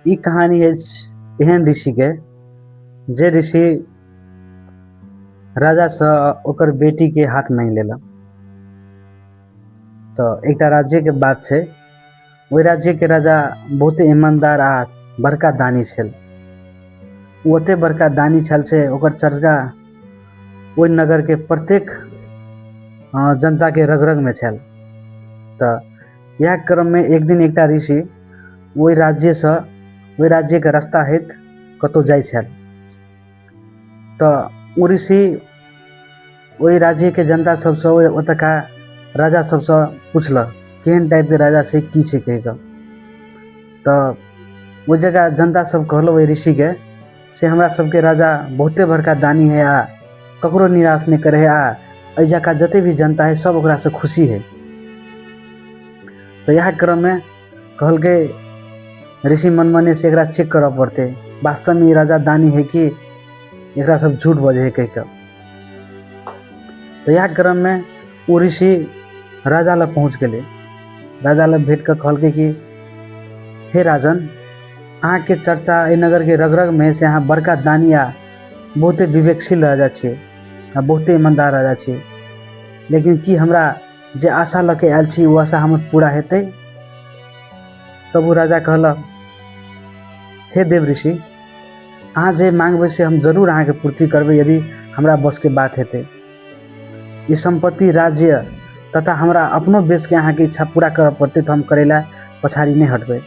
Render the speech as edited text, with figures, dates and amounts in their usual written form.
ई कहानी अछि एहन ऋषिके जे ऋषि राजासँ ओकर बेटीके हाथ माँगि लेलक। तऽ एकटा राज्यके बात छै, ओहि राज्यके राजा बहुते ईमानदार आ बड़का दानी छल। ओ ओते बड़का दानी छल से ओकर चर्चा ओहि नगरके प्रत्येक जनताके रग रगमे छल। तऽ इएह क्रममे एक दिन एकटा ऋषि ओहि राज्यसँ ओहि राज्यके रास्ता होइत कतहु जाइ छल। तऽ ओ ऋषि ओहि राज्यके जनता सबसँ ओहि ओतुका राजा सबसँ पुछलक केहन टाइपके राजा छै की छै कहि कऽ। तऽ ओहि जगह जनता सब कहलक ओहि ऋषिके से हमरा सबके राजा बहुते बड़का दानी है आ ककरो निराश नहि करै है आ एहि जगह जते भी जनता है सब ओकरासँ खुशी है। तऽ इएह क्रममे कहलकै ऋषि मन मने से एकरा चेक करऽ पड़तै, वास्तवमे ई राजा दानी है कि एकरा सब झूठ बजै है कहि कऽ। तऽ इएह क्रममे ओ ऋषि राजा लग पहुँच गेलै। राजा लग भेट कऽ कहलकै कि हे राजन, अहाँके चर्चा एहि नगरके रग रगमे से अहाँ बड़का दानी आ बहुते विवेकशील राजा छियै आ बहुते ईमानदार राजा छियै, लेकिन की हमरा जे आशा लऽ के आयल छी ओ आशा हमर पूरा हेतै? तब ओ राजा कहलक, हे देव ऋषि, अहाँ जे मांगबै से हम जरूर अहाँके पूर्ति करबै यदि हमरा बसके बात हेतै। ई सम्पत्ति, राज्य तथा हमरा अपनो बेचके अहाँके इच्छा पूरा करऽ पड़तै तऽ हम करै लए पछाड़ी नहि हटबै।